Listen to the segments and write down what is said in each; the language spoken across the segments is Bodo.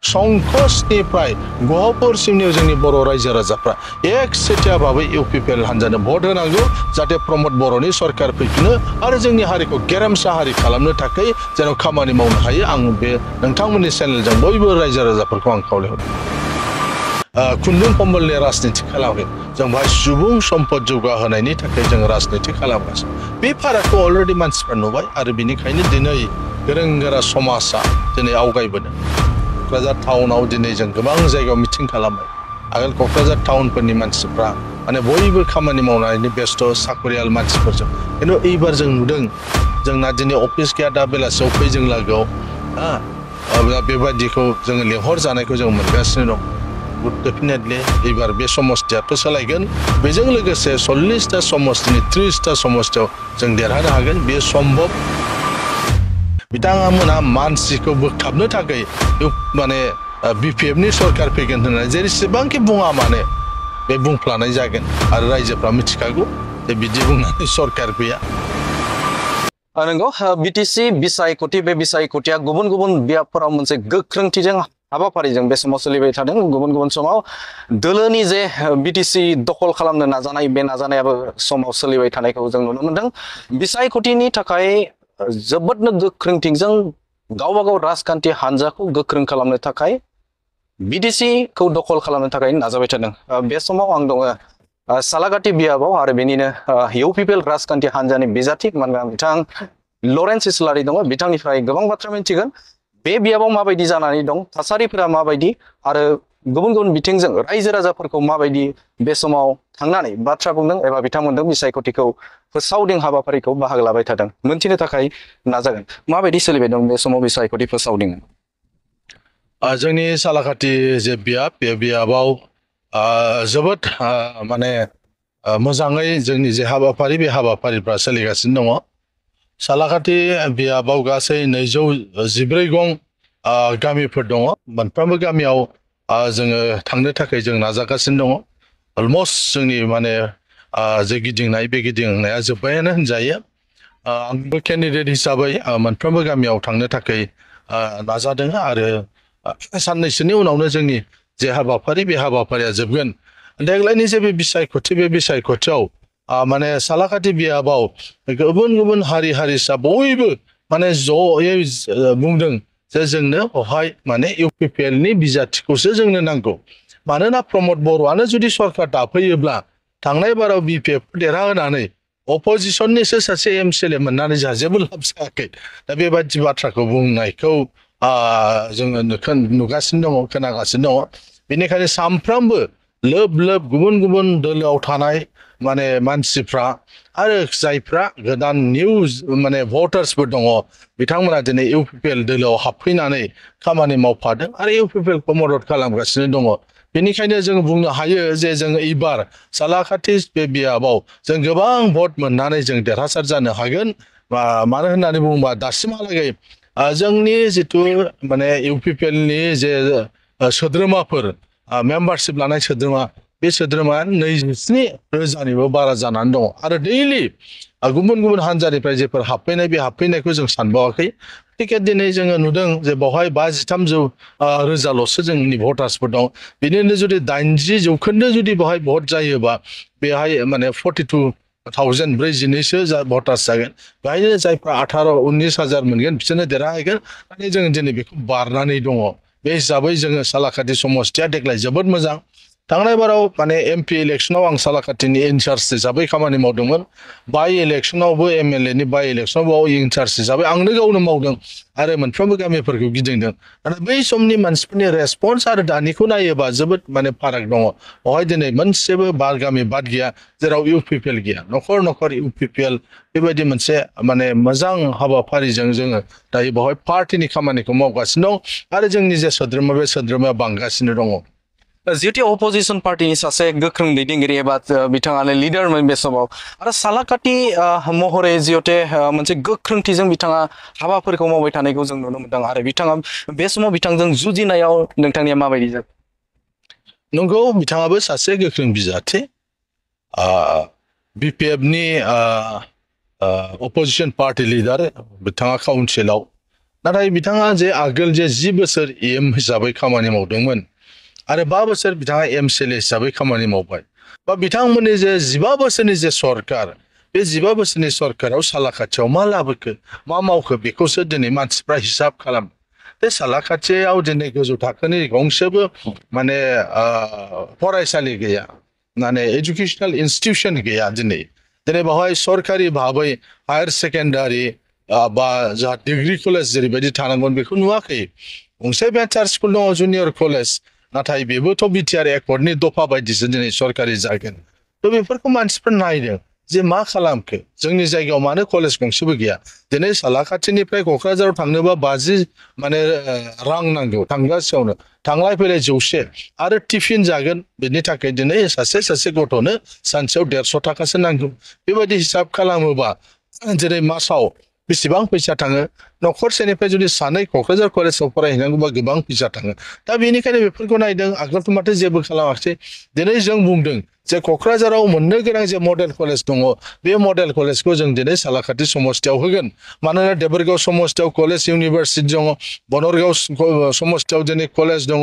संकसनिफ्राय गुवाहापुरसिमनि जोंनि बर' रायजो राजाफ्रा एक सेथियाबाबो इउपिपिएल हान्जानो भट होनांगौ जाहाथे प्रमद बर'नि सरकार फैफिनो आरो जोंनि हारिखौ गेरेमसा हारि खालामनो थाखाय जेन खामानि मावनो हायो आं बे नोंथांमोननि चेनेलजों बयबो रायजो राजाफोरखौ आं खावलायहरो खुन्दुं कम्बलनि राजनिति खालामो जों बाहाय सुबुं सम्पद जौगाहोनायनि थाखाय जों राजनिति खालामगासिनो बे फारागखौ अलरेडि मानसिफ्रा नुबाय आरो बेनिखायनो दिनै गोरों गोरा समाजा दिनै आवगायबोदों क'क्राझार टाउनाव दिनै जों गोबां जायगायाव मिटिं खालामबाय आगोल क'क्राझार टाउनफोरनि मानसिफ्रा माने बयबो खामानि मावनायनि बेस्थ' साखरियाल मानसिफोरजों खिन्थु एबार जों नुदों जोंना दिनै अफिस गैया दा बेलासियाव फै जों लागोआव बेबायदिखौ जोङो लेंहर जानायखौ जों मोनगासिनो दं डेफिनेटलि एबार बे समस्थियाथ' सोलायगोन बेजों लोगोसे 40टा समस्थिनि 30टा समस्थियाव जों देरहानो हागोन बे सम्भब बिथांमोना मानसिखौ बोगथाबनो थाखाय माने बिपिएफनि सरकार फैगोन होननानै जेसेबांखि बुङा माने बे बुंफ्लानाय जागोन आरो रायजोफ्रा मिथिखागौ जे बिदि बुंनानै सरकार फैया नंगौ बिटिसि बिसायख'थि बे बिसायख'थिया गुबुन गुबुन बियाबफोराव मोनसे गोख्रोंथिजों हाबाफारिजों बे समाव सोलिबाय थादों गुबुन गुबुन समाव दोलोनि जे बिटिसि दखल खालामनो नाजानाय बे नाजानायाबो समाव सोलिबाय थानायखौ जों नुनो मोनदों बिसायख'थिनि थाखाय जोबोदनो गोख्रोंथिजों गावबा गाव राजखान्थि हान्जाखौ गोख्रों खालामनो थाखाय बिटिसिखौ दखल खालामनो थाखाय नाजाबाय थादों बे समाव आं दङ सालाकाटि बियाबाव आरो बेनिनो इउपिपिएल राजखान्थि हान्जानि बिजाथि बिथां लरेन्स इस्लारि दङ बिथांनिफ्राय गोबां बाथ्रा मिन्थिगोन बे बियाबाव माबायदि जानानै दं थासारिफोरा माबायदि आरो गुबुन गुबुन बिथिंजों रायजो राजाफोरखौ माबायदि बे समाव थांनानै बाथ्रा बुंदों एबा बिथांमोनजों बिसायख'थिखौ फोसावदिं हाबाफारिखौ बाहागो लाबाय थादों मोनथिनो थाखाय नाजागोन माबायदि सोलिबाय दं बे समाव बिसायख'थि फोसावदिं जोंनि सालाकाटि जे बियाब बे बियाबाव जोबोद माने मोजाङै जोंनि जे हाबाफारि बे हाबाफारिफ्रा सोलिगासिनो दङ सालाकाटि बियाबाव गासै 214 गं गामिफोर दङ मोनफ्रोमबो गामियाव जोङो थांनो थाखाय जों नाजागासिनो दङ अलमस्ट जोंनि माने जे गिदिंनाय बे गिदिंनाया जोब्बायानो होनजायो आंबो केन्डिडेट हिसाबै मोनफ्रोमबो गामियाव थांनो थाखाय नाजादों आरो साननैसोनि उनावनो जोंनि जे हाबाफारि बे हाबाफारिया जोबगोन देग्लायनि जे बे बिसायख'थियाव माने सालाकाटि बियाबाव गुबुन गुबुन हारि हारिसा बयबो माने ज'यै बुंदों जे जोंनो बेवहाय माने इउपिपिएलनि बिजाथिखौसो जोंनो नांगौ मानोना प्रमद बर'आनो जुदि सरकार दाफैयोब्ला थांनाय बाराव बिपिएफ देरहाहोनानै अपोजिसननिसो सासे एमसिएलए मोननानै जोंहा जेबो लाब जायाखै दा बेबायदि बाथ्राखौ बुंनायखौ जोङो नुगासिनो दङ खोनागासिनो दङ बेनिखायनो सामफ्रामबो लोब लोब गुबुन गुबुन दोलोआव थानाय माने मानसिफ्रा आरो जायफ्रा गोदान निउज माने भटार्सफोर दङ बिथांमोना दिनै इउपिपिएल दोलोआव हाबफैनानै खामानि मावफादों आरो इउपिपिएलखौ मदद खालामगासिनो दङ बेनिखायनो जों बुंनो हायो जे जों एबार सालाकाटि बे बियाबाव जों गोबां भट मोननानै जों देरहासार जानो हागोन मानो होननानै बुङोबा दासिमहालागै जोंनि जिथु माने इउपिपिएलनि जे सोद्रोमाफोर मेम्बारशिप लानाय सोद्रोमा बे सोद्रोमाया 27,000निबो बारा जानानै दङ आरो दैलि गुबुन गुबुन हान्जानिफ्राय जेफोर हाबफैनाय बे हाबफैनायखौ जों सानबावाखै थिके दिनै जोङो नुदों जे बेवहाय 53,000ल'सो जोंनि भटार्सफोर दं बिनिनो जुदि 80% जुदि बेवहाय भट जायोबा बेहाय माने 42,042सो भटार्स जागोन बेहायनो जायफ्रा 18-19,000 मोनगोन बिसोरनो देरहाहैगोन माने जों दिनै बेखौ बारनानै दङ बे हिसाबै जोङो सालाकाटि समस्थिया देग्लाय जोबोद मोजां थांनाय बाराव माने एमपि इलेक्शनाव आं सालाकाटिनि इनचार्ज हिसाबै खामानि मावदोंमोन बाइ इलेक्शनावबो एमएलएनि बाइ इलेक्शनावबो इनचार्ज हिसाबै आंनो गावनो मावदों आरो मोनफ्रोमबो गामिफोरखौ गिदिंदों नाथाय बै समनि मानसिफोरनि रेसपन्स आरो दानिखौ नायोबा जोबोद माने फाराग दङ बेवहाय दिनै मोनसेबो गामि बाद गैया जेराव इउपिपिएल गैया न'खर न'खर इउपिपिएल बेबायदि मोनसे माने मोजां हाबाफारिजों जोङो दायो बेवहाय पार्टिनि खामानिखौ मावगासिनो दं आरो जोंनि जे सोद्रोमा बे सोद्रोमाया बांगासिनो दङ जिहेतु अपोजिशन पार्टीनि सासे गोख्रों दैदेनगिरि एबा बिथाङानो लिडारमोन बे समाव आरो सालाकाटि महरै जिहेतु मोनसे गोख्रोंथिजों बिथाङा हाबाफोरखौ मावबाय थानायखौ जों नुनो मोनदों आरो बिथाङा बे समाव बिथांजों जुजिनायाव नोंथांनिया माबायदि जादों नंगौ बिथाङाबो सासे गोख्रों बिजाथि बिपिएफनि अपोजिशन पार्टी लिडार बिथाङा काउन्सिलाव नाथाय बिथाङा जे आगोल जे 10 बोसोर एम हिसाबै खामानि मावदोंमोन आरो 5 बोसोर बिथाङा एमसिएलए हिसाबै खामानि मावबाय बा बिथांमोननि जे 15 बोसोरनि जे सरकार बे 15 बोसोरनि सरकाराव सालाखाथियाव मा लाबोखो मा मावखो बेखौसो दिनै मानसिफ्रा हिसाब खालाम बे सालाखाथियाव दिनै गोजौ थाखोनि गंसेबो माने फरायसालि गैया माने एजुकेशनल इन्स्टिट्यूशन गैया दिनै बावहाय सरकारि भाबै हायर सेकेन्डारि बा जा डिग्री कलेज जेरैबायदि थानांगोन बेखौ नुवाखै गंसे भेन्सार स्कुल दङ जुनियर कलेज नाथाय बेबोथ' बिटिआर एकर्डनि दफा बायदिसो दिनै सरकारि जागोन थ' बेफोरखौ मानसिफोर नायदों जे मा खालामखो जोंनि जायगायाव मानो कलेज गंसेबो गैया दिनै सालाखाथिनिफ्राय क'क्राझाराव थांनोबा 50 माने रां नांगौ थांगासेयावनो थांलाय फैलाय 100 आरो टिफिन जागोन बेनि थाखाय दिनै सासे गथ'नो सानसेयाव 150 थाखासो नांगौ बेबायदि हिसाब खालामोबा दिनै मासाव बेसेबां फैसा थाङो न'खरसेनिफ्राय जुदि सानै क'क्राझार कलेजाव फरायहैनांगौबा गोबां फैसा थाङो दा बेनिखायनो बेफोरखौ नायदों आगोलथ' माथो जेबो खालामाखिसै दिनै जों बुंदों जे क'क्राझाराव मोननो गोनां जे मडेल कलेज दङ बे मडेल कलेजखौ जों दिनै सालाखाथि समस्तियाव होगोन मानोना देबरगाव समस्तियाव कलेज इउनिभारसिटि दङ बनरगाव समस्तियाव दिनै कलेज दङ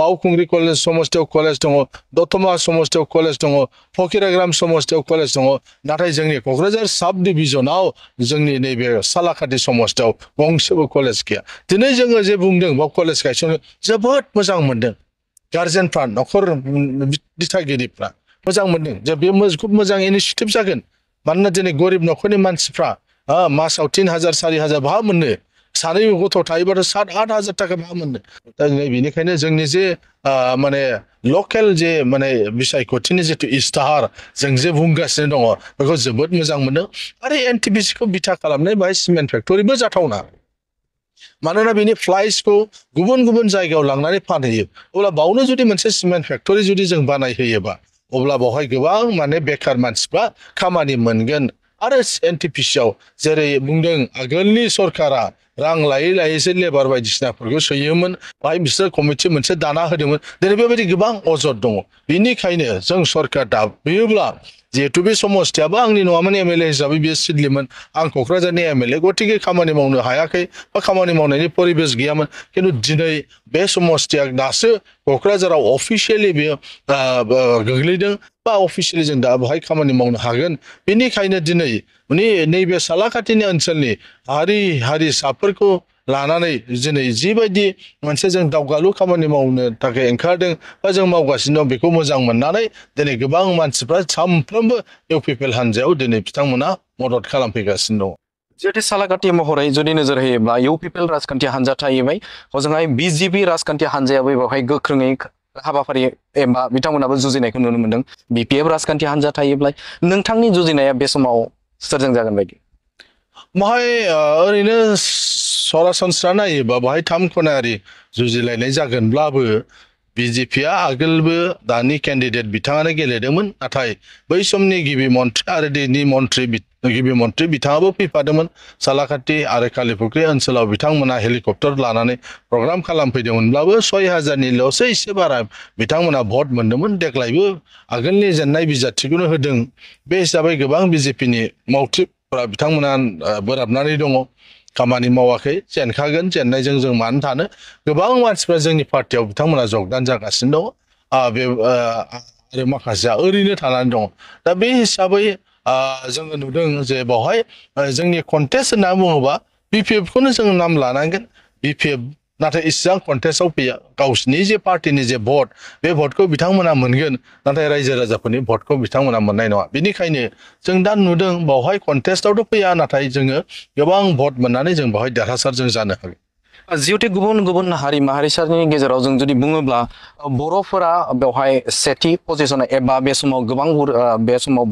बावखुंग्रि कलेज समस्तियाव कलेज दङ दतमा समस्तियाव कलेज दङ फकिराग्राम समस्तियाव कलेज दङ नाथाय जोंनि क'क्राझार साब डिभिजनाव जोंनि नैबे सालाखाथि समस्तियाव गंसेबो कलेज गैया दिनै जोङो जे बुंदों बाव कलेज गायसननो जोबोद मोजां मोनदों गार्जेनफ्रा न'खर दिथागिरिफ्रा मोजां मोनदों जे बे खुब मोजां इनिशिएटिभ जागोन मानोना दिनै गरिब न'खरनि मानसिफ्रा मासाव 3000 4000 बहा मोननो सानै गथ' थायोबाथ' 7-8 हाजार थाखा बहा मोननो दा बेनिखायनो जोंनि जे माने लकेल जे माने बिसायख'थिनि जिथु इस्ताहार जों जे बुंगासिनो दङ बेखौ जोबोद मोजां मोनो आरो एनटिपिसिखौ बिथा खालामनाय बाहाय सिमेन्ट फेक्टरिबो जाथावना मानोना बेनि फ्लाइसखौ गुबुन गुबुन जायगायाव लांनानै फानहैयो अब्ला बावनो जुदि मोनसे सिमेन्ट फेक्टरि जुदि जों बानायहोयोबा अब्ला बावहाय गोबां माने बेकार मानसिफ्रा खामानि मोनगोन आरो एनटिपिसिआव जेरै बुंदों आगोलनि सरकारा रां लायै लायैसो लेबार बायदिसिनाफोरखौ सोयोमोन बाहाय बिसोर कमिटि मोनसे दाना होदोंमोन दिनै बेबायदि गोबां अजद दङ बेनिखायनो जों सरकार दाबियोब्ला जिहेतु बे समस्तियाबो आंनि नङामोन एमएलए हिसाबै बियो सिडलिमोन आं क'क्राझारनि एमएलए गतिके खामानि मावनो हायाखै बा खामानि मावनायनि परिबेस गैयामोन खिन्थु दिनै बे समस्तिया दासो क'क्राझाराव अफिसियेलि बेयो गोग्लैदों बा अफिसियेलि जों दा बेहाय खामानि मावनो हागोन बेनिखायनो दिनै नैबे सालाखाथिनि ओनसोलनि हारिसाफोरखौ लानानै दिनै जिबायदि मोनसे जों दावगालु खामानि मावनो थाखाय ओंखारदों बा जों मावगासिनो दं बेखौ मोजां मोननानै दिनै गोबां मानसिफ्रा सानफ्रोमबो इउपिपिएल हान्जायाव दिनै बिथांमोना मदद खालामफैगासिनो दङ जुदि सालाखाथि महरै जुदि नोजोर होयोब्ला इउपिपिएल राजखान्थि हान्जा थाहैबाय हजोंहाय बिजेपि राजखान्थि हान्जायाबो बेवहाय गोख्रोङै हाबाफारि एबा बिथांमोनाबो जुजिनायखौ नुनो मोनदों बिपिएफ राजखान्थि हान्जा थायोब्ला नोंथांनि जुजिनाया बे समाव सोरजों जागोन बायदि बाहाय ओरैनो सरासनस्रा नायोबा बाहाय 3 खनायारि जुजिलायनाय जागोनब्लाबो बिजेपिआ आगोलबो दानि केन्डिडेट बिथाङानो गेलेदोंमोन नाथाय बै समनि गिबि मन्थ्रि आरो दिनै गिबि मन्थ्रि बिथाङाबो फैफादोंमोन सालाखाथि आरो कालिफुख्रि ओनसोलाव बिथांमोना हेलिकप्टार लानानै प्रग्राम खालामफैदोंमोनब्लाबो 6000निल'सो एसे बारा बिथांमोना भट मोन्दोंमोन देग्लायबो आगोलनि जेननाय बिजाथिखौनो होदों बे हिसाबै गोबां बिजेपिनि मावथिफोरा बिथांमोना बोराबनानै दङ खामानि मावाखै जेनखागोन जेननायजों जों मानो थानो गोबां मानसिफ्रा जोंनि पार्टियाव बिथांमोना जगदान जागासिनो दङ बे आरो माखासेया ओरैनो थानानै दङ दा बे हिसाबै जोङो नुदों जे बावहाय जोंनि कन्टेस्ट होनना बुङोबा बिपिएफखौनो जों नाम लानांगोन बिपिएफ नाथाय इसिबां कन्टेस्टआव फैया गावसिनि जे पार्टिनि जे भट बे भटखौ बिथांमोना मोनगोन नाथाय रायजो राजाफोरनि भटखौ बिथांमोना मोननाय नङा बेनिखायनो जों दा नुदों बावहाय कन्टेस्टआवथ' फैया नाथाय जोङो गोबां भट मोननानै जों बावहाय देरहासार जों जानो हागोन जिहेतु गुबुन गुबुन हारि माहारिसानि गेजेराव जों जुदि बुङोब्ला बर'फोरा बेवहाय सेथि पजिशनाव एबा बे समाव गोबां बे समाव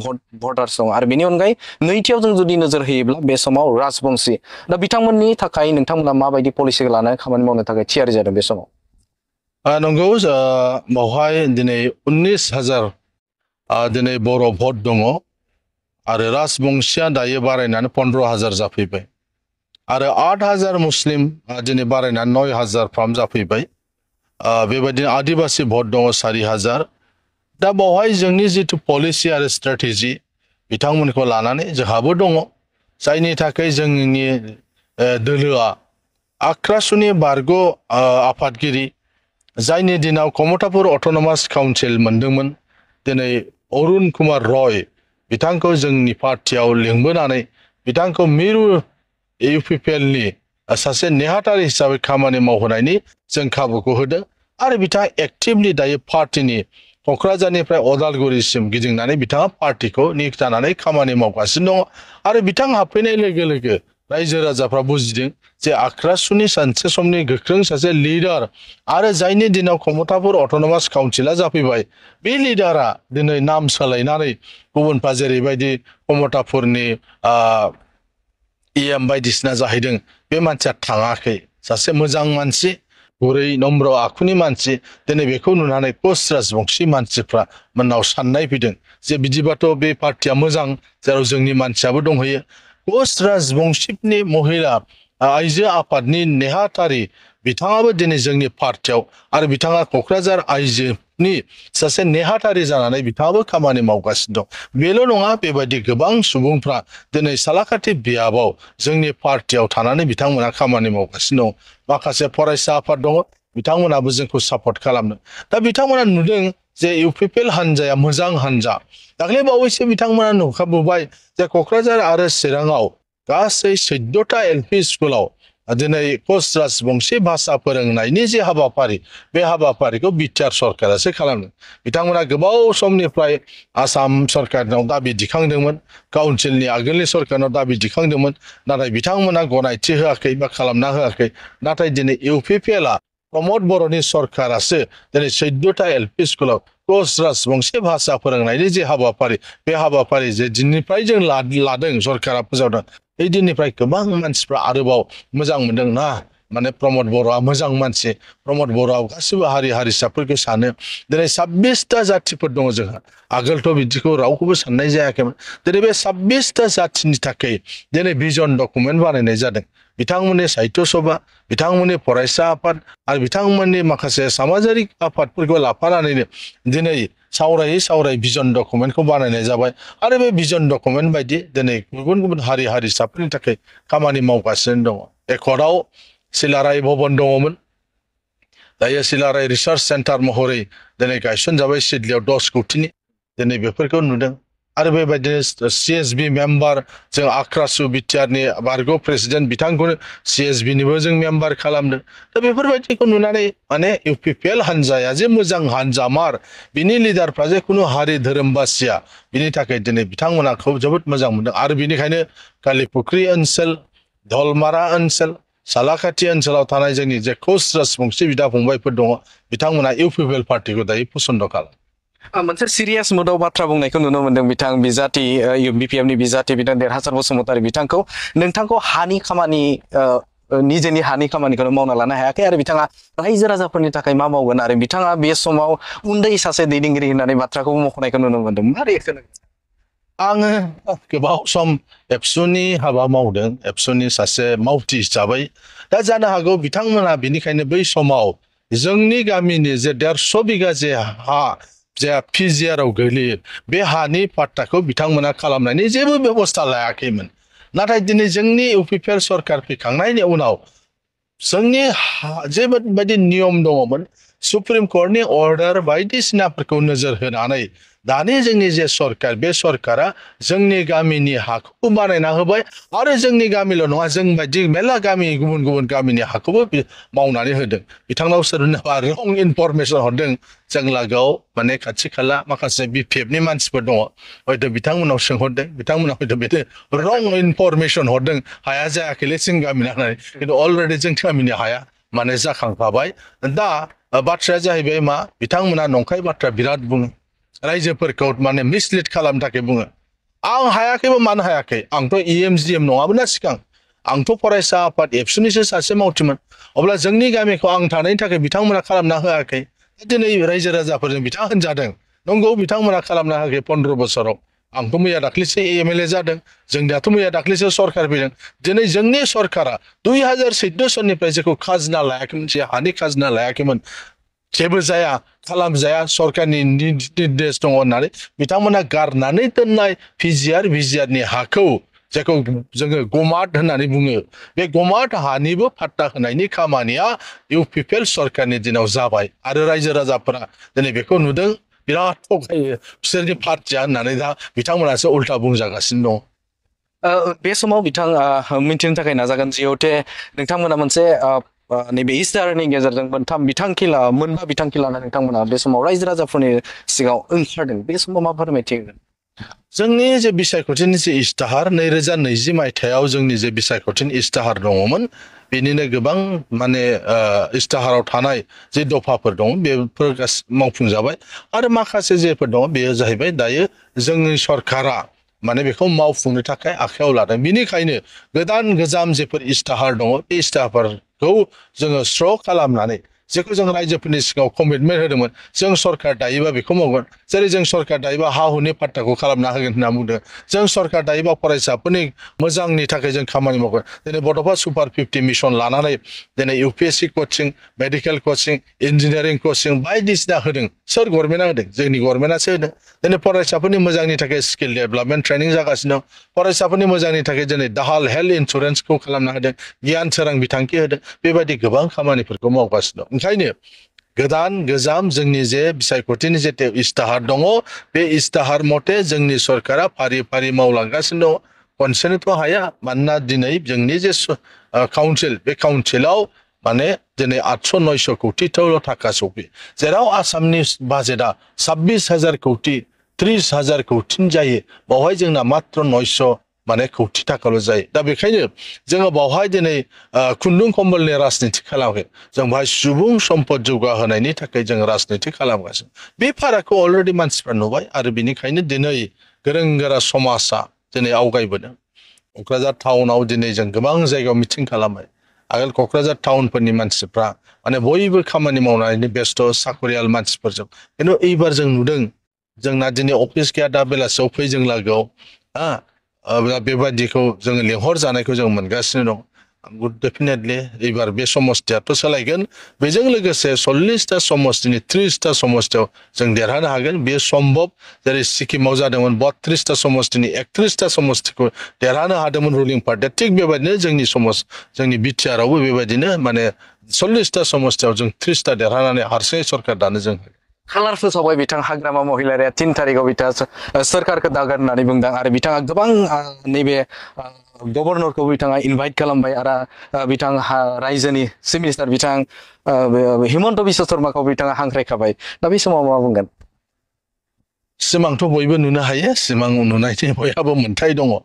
भटार्स दं आरो बेनि अनगायै नैथियाव जों जुदि नोजोर होयोब्ला बे समाव राजबंशी दा बिथांमोननि थाखाय नोंथांमोना माबायदि पलिसिखौ लानानै खामानि मावनो थाखाय थियारि जादों बे समाव नंगौ बावहाय दिनै 19,000 दिनै बर' भट दङ आरो राजबंशीया दायो बारायनानै 15,000 जाफैबाय आरो 8,000 मुस्लिम दिनै बारायनानै 9,000 फ्राम जाफैबाय बेबायदिनो आदिबासि भट दङ 4,000 दा बावहाय जोंनि जिथु पलिसि आरो स्ट्रेटेजि बिथांमोनखौ लानानै जोंहाबो दङ जायनि थाखाय जोंनि दोलोआ आक्रासुनि बारग' आफादगिरि जायनि दिनाव कमतापुर अट'नमास काउन्सिल मोनदोंमोन दिनै अरुण कुमार रय बिथांखौ जोंनि पार्टियाव लिंबोनानै बिथांखौ मिरु इउपिपिएलनि सासे नेहाथारि हिसाबै खामानि मावहोनायनि जों खाबुखौ होदों आरो बिथाङा एक्टिभलि दायो पार्टिनि क'क्राझारनिफ्राय अदालगुरिसिम गिदिंनानै बिथाङा पार्टिखौ निक जानानै खामानि मावगासिनो दङ आरो बिथां हाबफैनाय लोगो लोगो रायजो राजाफ्रा बुजिदों जे आक्रासुनि सानसे समनि गोख्रों सासे लिडार आरो जायनि दिनाव कमतापुर अट'नमास काउन्सिला जाफैबाय बे लिडारा दिनै नाम सोलायनानै गुबुनफ्रा जेरैबायदि कमतापुरनि EM बायदिसिना जाहैदों बे मानसिया थाङाखै सासे मोजां मानसि गुरै नम्र आखुनि मानसि दिनै बेखौ नुनानै कच राजबंशी मानसिफ्रा मोननाव साननाय फैदों जे बिदिबाथ' बे पार्टिया मोजां जेराव जोंनि मानसियाबो दंहैयो कच राजबंशीनि महिला आइजो आफादनि नेहाथारि बिथाङाबो दिनै जोंनि पार्टियाव आरो बिथाङा क'क्राझार आइजोनि सासे नेहाथारि जानानै बिथाङाबो खामानि मावगासिनो दं बेल' नङा बेबायदि गोबां सुबुंफ्रा दिनै सालाकाथि बियाबाव जोंनि पार्टियाव थानानै बिथांमोना खामानि मावगासिनो दं माखासे फरायसा आफाद दङ बिथांमोनाबो जोंखौ सापर्ट खालामदों दा बिथांमोना नुदों जे इउपिपिएल हान्जाया मोजां हान्जा दाख्लै बावैसो बिथांमोना नुखाबोबाय जे क'क्राझार आरो चिराङाव गासै 14टा LP स्कुलाव दिनै कच राजबंशी भाषा फोरोंनायनि जे हाबाफारि बे हाबाफारिखौ बिटिआर सरकारासो खालामदों बिथांमोना गोबाव समनिफ्राय आसाम सरकारनाव दाबि दिखांदोंमोन काउन्सिलनि आगोलनि सरकारनाव दाबि दिखांदोंमोन नाथाय बिथांमोना गनायथि होआखै बा खालामना होआखै नाथाय दिनै इउपिपिएलआ प्रमद बर'नि सरकारासो दिनै 14टा LP स्कुलाव कच राजबंशी भाषा फोरोंनायनि जे हाबाफारि बे हाबाफारि जे दिननिफ्राय जों लादों सरकारा फोसावदों बे दिननिफ्राय गोबां मानसिफ्रा आरोबाव मोजां मोनदों ना माने प्रमद बर'आ मोजां मानसि प्रमद बर'आ गासिबो हारि हारिसाफोरखौ सानो दिनै 26टा जातिफोर दङ जोंहा आगोलथ' बिदिखौ रावखौबो साननाय जायाखैमोन दिनै बे 26टा जातिनि थाखाय दिनै भिजन डकुमेन्ट बानायनाय जादों बिथांमोननि साहित्य सभा बिथांमोननि फरायसा आफाद आरो बिथांमोननि माखासे समाजारि आफादफोरखौ लाफानानैनो दिनै सावरायै भिजन डकुमेन्टखौ बानायनाय जाबाय आरो बे भिजन डकुमेन्ट बायदि दिनै गुबुन गुबुन हारि हारिसाफोरनि थाखाय खामानि मावगासिनो दङ एकर्डआव सिलाराय भवन दङमोन दायो सिलाराय रिसार्च सेन्टार महरै दिनै गायसनजाबाय सिडलियाव 10 कौटिनि दिनै बेफोरखौ नुदों आरो बेबायदिनो CSB मेम्बार जों आक्रासु बिटिआरनि बारग' प्रेसिडेन्ट बिथांखौनो CSB निबो जों मेम्बार खालामदों दा बेफोरबायदिखौ नुनानै माने इउपिपिएल हान्जाया जे मोजां हान्जामार बिनि लिडारफ्रा जे खुनु हारि धोरोम बासिया बिनि थाखाय दिनै बिथांमोनाखौ जोबोद मोजां मोनदों आरो बिनिखायनो कालिपुख्रि ओनसोल धलमारा ओनसोल सालाकाथि ओनसोलाव थानाय जोंनि जे कच राजबंशी बिदा फंबायफोर दङ बिथांमोना इउपिपिएल पार्टिखौ दायो पसन्द खालामो मोनसे सिरियास मोदाव बाथ्रा बुंनायखौ नुनो मोनदों बिथां बिजाथि BPMनि बिजाथि बिथां देरहासार बसुमतारी नोंथांखौ हानि खामानि निजेनि हानि खामानिखौनो मावना लानो हायाखै आरो बिथाङा रायजो राजाफोरनि थाखाय मा मावगोन आरो बिथाङा बे समाव उन्दै सासे दैदेनगिरि होननानै बाथ्राखौ मख'नायखौ नुनो मोनदों मा रिएक्सन आङो गोबाव सम एबसुनि हाबा मावदों एबसुनि सासे मावथि हिसाबै दा जानो हागौ बिथांमोना बिनिखायनो बै समाव जोंनि गामिनि जे 150 बिगा जे हा जे पिजिआरआव गोग्लैयो बे हानि पाट्टाखौ बिथांमोना खालामनायनि जेबो बेबस्था लायाखैमोन नाथाय दिनै जोंनि इउपिपिएल सरकार फैखांनायनि उनाव जोंनि जेबायदि नियम दङमोन सुप्रिम कर्टनि अर्डार बायदिसिनाफोरखौ नोजोर होनानै दानि जोंनि जे सरकार बे सरकारा जोंनि गामिनि हाखौ बानायना होबाय आरो जोंनि गामिल' नङा जों बायदि मेला गामि गुबुन गुबुन गामिनि हाखौबो मावनानै होदों बिथांनाव सोरनोबा रं इनफरमेसन हरदों जों लागोआव माने खाथि खाला माखासे बिपिएफनि मानसिफोर दङ हयथ' बिथांमोनाव सोंहरदों बिथांमोना हयथ' बिदि रं इनफरमेसन हरदों हाया जायाखैलै जों गामिना होननानै खिन्थु अलरेडि जों गामिनि हाया माने जाखांखाबाय दा बाथ्राया जाहैबाय मा बिथांमोना नंखाय बाथ्रा बिराद बुङो रायजोफोरखौ माने मिसलिड खालामनो थाखाय बुङो आं हायाखैबो मानो हायाखै आंथ' EMGM नङामोन ना सिगां आंथ' फरायसा आफाद एबसुनिसो सासे मावथिमोन अब्ला जोंनि गामिखौ आं थानायनि थाखाय बिथांमोना खालामना होआखै दिनै रायजो राजाफोरजों बिथाङा होनजादों नंगौ बिथांमोना खालामना होआखै 15 बोसोराव आंथ' मैया दाख्लैसो MLA जादों जोंनियाथ' मैया दाख्लैसो सरकार फैदों दिनै जोंनि सरकारा 2014 सननिफ्राय जेखौ खाजोना लायाखैमोन जे हानि खाजोना लायाखैमोन जेबो जाया खालामजाया सरकारनि निर्देश दङ होननानै बिथांमोना गारनानै दोननाय पिजिआरनि हाखौ जायखौ जोङो गमात होननानै बुङो बे गमात हानिबो फाट्टा होनायनि खामानिया इउपिपिएल सरकारनि दिनाव जाबाय आरो रायजो राजाफोरा दिनै बेखौ नुदों बिराद थगायो बिसोरनि पार्टिया होननानै दा बिथांमोनासो उल्था बुंजागासिनो दं। बे समाव बिथाङा मिन्थिनो थाखाय नाजागोन जिहेते नोंथांमोना मोनसे नैबे इस्टारनि गेजेरजों मोनबा बिथांखि लानानै नोंथांमोना बे समाव रायजो राजाफोरनि सिगाङाव ओंखारदों बे समाव मा फोरमायथि होगोन? जोंनि जे बिसायख'थिनि जे इस्ताहार 2020 मायथाइयाव जोंनि जे बिसायख'थिनि इस्ताहार दङमोन बेनिनो गोबां माने इस्ताहाराव थानाय जे दफाफोर दङ बेफोर मावफुंजाबाय आरो माखासे जेफोर दङ बेयो जाहैबाय दायो जोंनि सरकारा माने बेखौ मावफुंनो थाखाय आखायाव लादों बेनिखायनो गोदान गोजाम जेफोर इस्ताहार दङ बे इस्ताहारखौ जोङो स्र' खालामनानै जेखौ जों रायजोफोरनि सिगाङाव कमिटमेन्ट होदोंमोन जों सरकार दायोबा बेखौ मावगोन जेरै जों सरकार दायोबा हा हुनि पाट्टाखौ खालामना होगोन होनना बुंदों जों सरकार दायोबा फरायसाफोरनि मोजांनि थाखाय जों खामानि मावगोन दिनै बड'फा सुपार 50 मिशन लानानै दिनै इउपिएससि कचिं मेडिकेल कचिं इन्जिनियारिं कचिं बायदिसिना होदों सोर गभर्नमेन्टआ होदों जोंनि गभर्नमेन्टआसो होदों दिनै फरायसाफोरनि मोजांनि थाखाय स्किल डेभेलपमेन्ट ट्रेनिं जागासिनो दं फरायसाफोरनि मोजांनि थाखाय दिनै दाहाल हेल्थ इन्सुरेन्सखौ खालामना होदों गियान सोरां बिथांखि होदों बेबायदि गोबां खामानिफोरखौ मावगासिनो दं ओंखायनो गोदान गोजाम जोंनि जे बिसायख'थिनि जे इस्ताहार दङ बे इस्ताहार मथे जोंनि सरकारा फारि फारि मावलांगासिनो दङ खनसेनोथ' हाया मानोना दिनै जोंनि जे काउन्सिल बे काउन्सिलाव माने दिनै 800-900 कौटिल' थाखा सौफैयो जेराव आसामनि बाजेटआ 26,000 कौटि 30,000 कौटिनि जायो बावहाय जोंना मात्र 900 माने कौटि थाखाल' जायो दा बेखायनो जोङो बावहाय दिनै खुन्दुं कम्बलनि राजनिति खालामाखै जों बाहाय सुबुं सम्पद जौगाहोनायनि थाखाय जों राजनिति खालामगासिनो बे फारागखौ अलरेडि मानसिफ्रा नुबाय आरो बेनिखायनो दिनै गोरों गोरा समाजा दिनै आवगायबोदों क'क्राझार टाउनाव दिनै जों गोबां जायगायाव मिटिं खालामबाय आगोल क'क्राझार टाउनफोरनि मानसिफ्रा माने बयबो खामानि मावनानै बेस्थ' साखरियाल मानसिफोरजों खिन्थु एबार जों नुदों जोंना दिनै अफिस गैया दा बेलासियाव फै जों लागोआव बेबायदिखौ जोङो लेंहर जानायखौ जों मोनगासिनो दं डेफिनेटलि एबार बे समस्थियाथ' सोलायगोन बेजों लोगोसे 40टा समस्थिनि 30टा समस्थियाव जों देरहानो हागोन बेयो सम्भब जेरै सिक्किमाव जादोंमोन 32टा समस्थिनि 31टा समस्थिखौ देरहानो हादोंमोन रुलिं पार्टिया थिग बेबायदिनो जोंनि बिटिआरआवबो बेबायदिनो माने 40टा समस्थियाव जों 30टा देरहानानै हारसिङै सरकार दानो जों खालार फोसावबाय बिथां हाग्रामा महिलारिया 3 तारिखआव बिथाङा सोरखारखौ दागोन होननानै बुंदों आरो बिथाङा गोबां नैबे गभर्नरखौ बिथाङा इनभाइट खालामबाय आरो बिथां रायजोनि चिफ मिनिस्टार बिथां हिमन्त बिश्व शर्माखौ बिथाङा हांख्रायखाबाय दा बे समाव मा बुंगोन? सिमांथ' बयबो नुनो हायो सिमां नुनायनि बयहाबो मोन्थाय दङ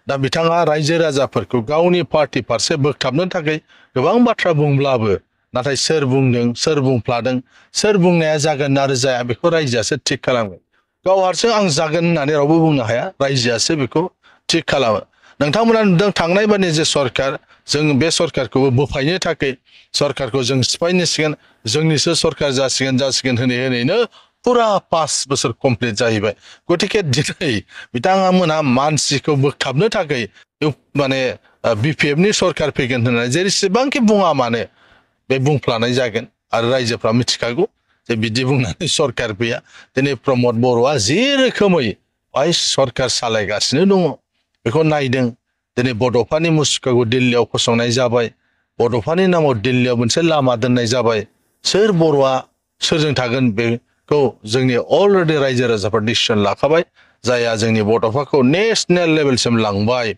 दा बिथाङा रायजो राजाफोरखौ गावनि पार्टी फारसे बोगथाबनो थाखाय गोबां बाथ्रा बुंब्लाबो नाथाय सोर बुंदों सोर बुंफ्लादों सोर बुंनाया जागोन आरो जाया बेखौ रायजोआसो थिग खालामगोन गाव हारसिं आं जागोन होननानै रावबो बुंनो हाया रायजोआसो बेखौ थिग खालामो नोंथांमोना नुदों थांनाय बारनि जे सरकार जों बे सरकारखौबो बोफायनो थाखाय सरकारखौ जों सिफायनोसिगोन जोंनिसो सरकार जासिगोन होनैनो पुरा 5 बोसोर कमप्लिट जाहैबाय गतिके दिनै बिथांमोना मानसिखौ बोगथाबनो थाखाय माने बिपिएफनि सरकार फैगोन होननानै जेसेबांखि बुङा मानो बे बुंफ्लानाय जागोन आरो रायजोफ्रा मिथिखागौ जे बिदि बुंनानै सरकार फैया दिनै प्रमद बर'आ जे रोखोमै बाय सरकार सालायगासिनो दङ बेखौ नायदों दिनै बड'फानि मुसुखाखौ दिल्लीयाव फसंनाय जाबाय बड'फानि नामाव दिल्लीयाव मोनसे लामा दोननाय जाबाय सोर बर'आ सोरजों थागोन बेखौ जोंनि अलरेडि रायजो राजाफ्रा डिसिसन लाखाबाय जायहा जोंनि बड'फाखौ नेशनेल लेभेलसिम लांबाय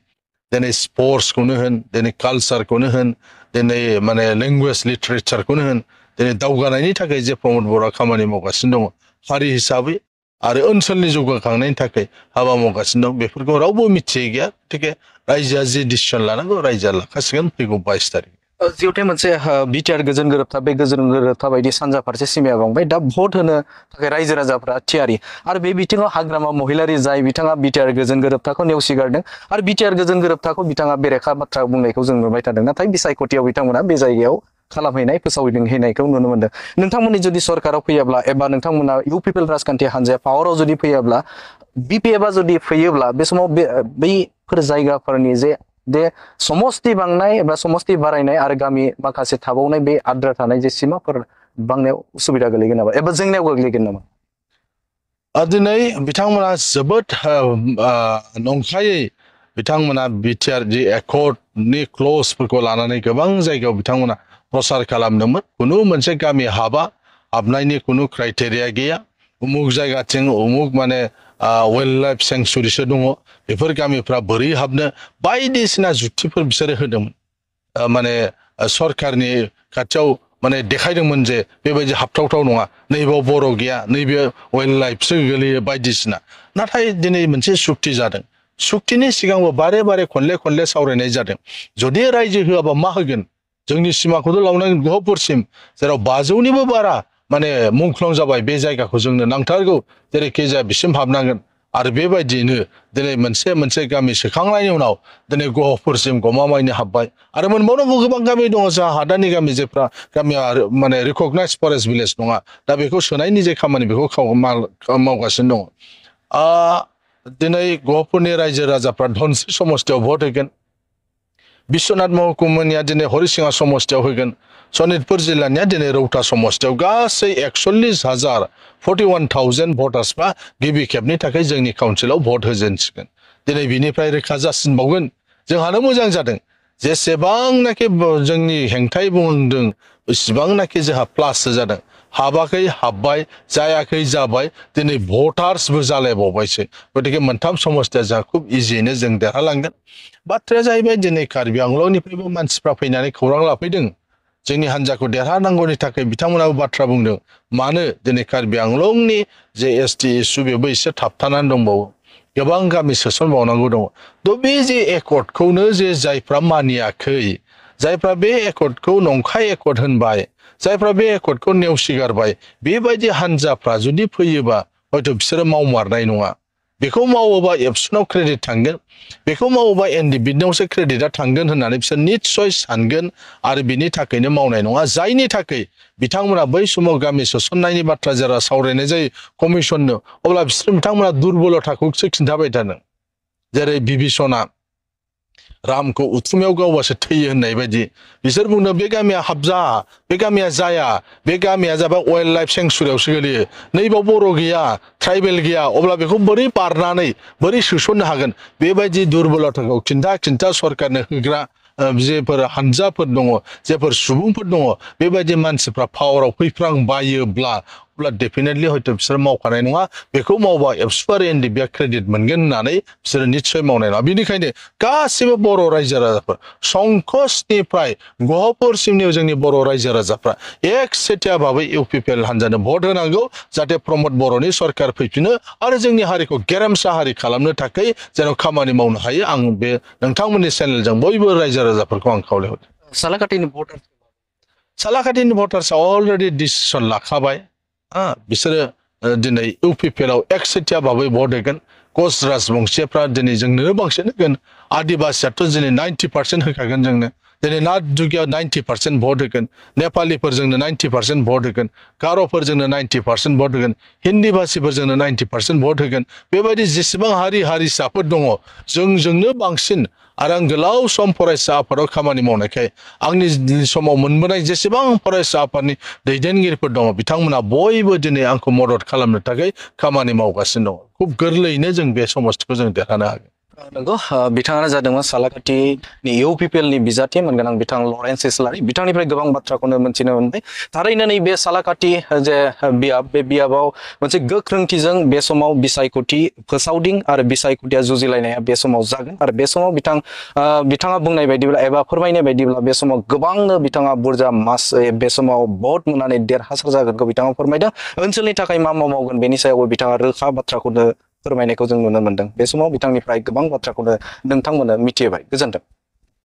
दिनै स्पर्ट्सखौनो होन दिनै कालचारखौनो होन दिनै माने लेंगुवेज लिटारेचारखौनो होन दिनै दावगानायनि थाखाय जे प्रमद बर'आ खामानि मावगासिनो दङ हारि हिसाबै आरो ओनसोलनि जौगाखांनायनि थाखाय हाबा मावगासिनो दं बेफोरखौ रावबो मिथियै गैया गतिके रायजोआ जे डिसिसन लानांगौ रायजोआ लाखासिगोन फैगौ 22 तारिख जिहेतु मोनसे बिटिआर गोजोन गोरोबथा बे गोजोन गोरोबथा बायदि सानजा फारसे सिमाया बांबाय दा भट होनो थाखाय रायजो राजाफ्रा थियारि आरो बे बिथिङाव हाग्रामा महिलारि जाय बिथाङा बिटिआर गोजोन गोरोबथाखौ नेवसिगारदों आरो बिटिआर गोजोन गोरोबथाखौ बिथाङा बेरेखा बाथ्रा बुंनायखौ जों नुबाय थादों नाथाय बिसायख'थियाव बिथांमोना बे जायगायाव खालामहैनाय फोसावहैनायखौ नुनो मोनदों नोंथांमोननि जुदि सरकाराव फैयाब्ला एबा नोंथांमोना इउपिपिएल राजखान्थि हान्जाया पावाराव जुदि फैयाब्ला बिपिएफआ जुदि फैयोब्ला बे समाव बैफोर जायगाफोरनि जे समस्ति बांनाय एबा समस्ति बारायनाय आरो गामि माखासे थाबावनाय बे आद्रा थानाय जे सिमाफोर बांनायाव उसुबिदा गोलैगोन नामा एबा जेंनायाव गोग्लैगोन नामा? दिनै बिथांमोना जोबोद नंखायै बिथांमोना बिटिआर जि एकर्डनि क्लजफोरखौ लानानै गोबां जायगायाव बिथांमोना प्रसार खालामदोंमोन कुनु मोनसे गामि हाबनायनि कुनु क्राइटेरिया गैया उमुक जायगाथिं उमुक माने वाइल्ड लाइफ सेंचुरिसो दङ बेफोर गामिफ्रा बोरै हाबनो बायदिसिना जुक्तिफोर बिसोरो होदोंमोन माने सरकारनि खाथियाव माने देखायदोंमोन जे बेबायदि हाबथावथाव नङा नैबेयाव बर' गैया नैबे वाइल्ड लाइफसो गोलैयो बायदिसिना नाथाय दिनै मोनसे सुक्ति जादों सुक्तिनि सिगांबो बारे बारे खनले सावरायनाय जादों जुदि रायजो होआबा मा होगोन जोंनि सिमाखौथ' लावनांगोन गहपुरसिम जेराव 500निबो बारा माने मुंख्लं जाबाय बे जायगाखौ जोंनो नांथारगौ जेरैखि जाया बिसिम हाबनांगोन आरो बेबायदियैनो दिनै मोनसे गामि सोखांनायनि उनाव दिनै गहपुरसिम गमामायैनो हाबबाय आरो मोनबावनांगौ गोबां गामि दङ जोंहा हादाननि गामि जेफ्रा गामिया माने रिकगनाइज फरेस्ट भिलेज नङा दा बेखौ सोनायनि जे खामानि बेखौ मावगासिनो दङ दिनै गहपुरनि रायजो राजाफ्रा धनस्री समस्तियाव भट होगोन बिश्वनाथ महकुमानिया दिनै हरिसिङा समस्तियाव होगोन सनितपुर जिल्लानिया दिनै रौता समस्तियाव गासै 41,041,000 भटार्सफ्रा गिबि खेबनि थाखाय जोंनि काउन्सिलाव भट होजेनसिगोन दिनै बिनिफ्राय रोखा जासिनबावगोन जोंहानो मोजां जादों जेसेबांनाखि जोंनि हेंथायै बुंदों इसिबांनाखि जोंहा प्लाससो जादों हाबाखै हाबबाय जायाखै जाबाय दिनै भटार्सबो जालायबावबायसो गतिके मोनथाम समस्तिया जोंहा खुब इजियैनो जों देरहालांगोन बाथ्राया जाहैबाय दिनै कार्बि आंलंनिफ्रायबो मानसिफ्रा फैनानै खौरां लाफैदों जोंनि हान्जाखौ देरहानांगौनि थाखाय बिथांमोनाबो बाथ्रा बुंदों मानो दिनै कार्बि आंलंनि जे एसटि इस्यु बेबो एसे थाबथानानै दंबावो गोबां गामि सोसनबावनांगौ दङ थ' बे जे एकर्डखौनो जे जायफ्रा मानियाखै जायफ्रा बे एकर्डखौ नंखाय एकर्ड होनबाय जायफ्रा बे एकर्डखौ नेवसिगारबाय बेबायदि हान्जाफ्रा जुदि फैयोबा हयथ' बिसोरो मावमारनाय नङा बेखौ मावोबा एबसुनाव क्रेडिट थांगोन बेखौ मावोबा एनडिबिनावसो क्रेडिटआ थांगोन होननानै बिसोर निस्सय सानगोन आरो बिनि थाखायनो मावनाय नङा जायनि थाखाय बिथांमोना बै समाव गामि सोसननायनि बाथ्रा जेरा सावरायनाय जायो कमिसननो अब्ला बिथांमोना दुर्बलताखौसो खिन्थाबाय थादों जेरै बिभीषणआ रामखौ उथुमायाव गावबासो थैयो होननाय बायदि बिसोर बुंदों बे गामिया हाबजा बे गामिया जाया बे गामिया जाबाय वाइल्ड लाइफ सेंचुरियावसो गोलैयो नैबाव बर' गैया ट्राइबेल गैया अब्ला बेखौ बोरै बारनानै बोरै सोसननो हागोन बेबायदि दुर्बलताखौ खिन्था सरकारनो होग्रा जेफोर हान्जाफोर दङ जेफोर सुबुंफोर दङ बेबायदि मानसिफ्रा पावाराव फैफ्रांबायोब्ला अब्ला डेफिनेटलि हयथ' बिसोर मावखानाय नङा बेखौ मावबा एबसु आरो एनडिबिआ क्रेडिट मोनगोन होननानै बिसोरो निस्सय मावनाय नङा बेनिखायनो गासिबो बर' रायजो राजाफोर संकसनिफ्राय गहपुरसिमनि जोंनि बर' रायजो राजाफ्रा एकसेटियाबाबो इउपिपिएल हान्जानो भट होनांगौ जाहाथे प्रमद बर'नि सरकार फैफिनो आरो जोंनि हारिखौ गेरेमसा हारि खालामनो थाखाय जेन खामानि मावनो हायो आं बे नोंथांमोननि चेनेलजों बयबो रायजो राजाफोरखौ आं खावलायहरदों सालाकाटिनि भटार्सआ अलरेडि डिसिसन लाखाबाय बिसोरो दिनै इउपिपिएलआव एकसेटियाबाबो भट होगोन कच राजबंसिफ्रा दिनै जोंनो बांसिन होगोन आदिबासियाथ' दिनै 90% होखागोन जोंनो दिनै नाथ जुगियाव 90% भट होगोन नेपालिफोरजोंनो 90% भट होगोन गार'फोरजोंनो 90% भट होगोन हिन्दी भाषिफोरजोंनो 90% भट होगोन बेबायदि जेसेबां हारिसाफोर दङ जोंजोंनो बांसिन आरो आं गोलाव सम फरायसा आफादाव खामानि मावनायखाय आंनि समाव मोनबोनाय जेसेबां फरायसा आफादनि दैदेनगिरिफोर दङ बिथांमोना बयबो दिनै आंखौ मदद खालामनो थाखाय खामानि मावगासिनो दङ खुब गोरलैयैनो जों बे समस्तिखौ जों देरहानो हागोन नंगौ बिथाङानो जादोंमोन सालाकाटिनि इउपिपिएलनि बिजाथि मोनगोनां बिथां लरेन्स इस्लारि बिथांनिफ्राय गोबां बाथ्राखौनो मोनथिनो मोनबाय थारैनो नैबे सालाकाटि जे बियाब बे बियाबाव मोनसे गोख्रोंथिजों बे समाव बिसायख'थि फोसावदिं आरो बिसायख'थिया जुजिलायनाया बे समाव जागोन आरो बे समाव बिथाङा बुंनाय बायदिब्ला एबा फोरमायनाय बायदिब्ला बे समाव गोबांनो बिथाङा बुरजा बे समाव भट मोननानै देरहासार जागोनखौ बिथाङा फोरमायदों ओनसोलनि थाखाय मा मावगोन बेनि सायावबो बिथाङा रोखा बाथ्राखौनो फोरमायनायखौ जों नुनो मोनदों बे समाव बिथांनिफ्राय गोबां बाथ्राखौनो नोंथांमोननो मिथिहोबाय गोजोन्थों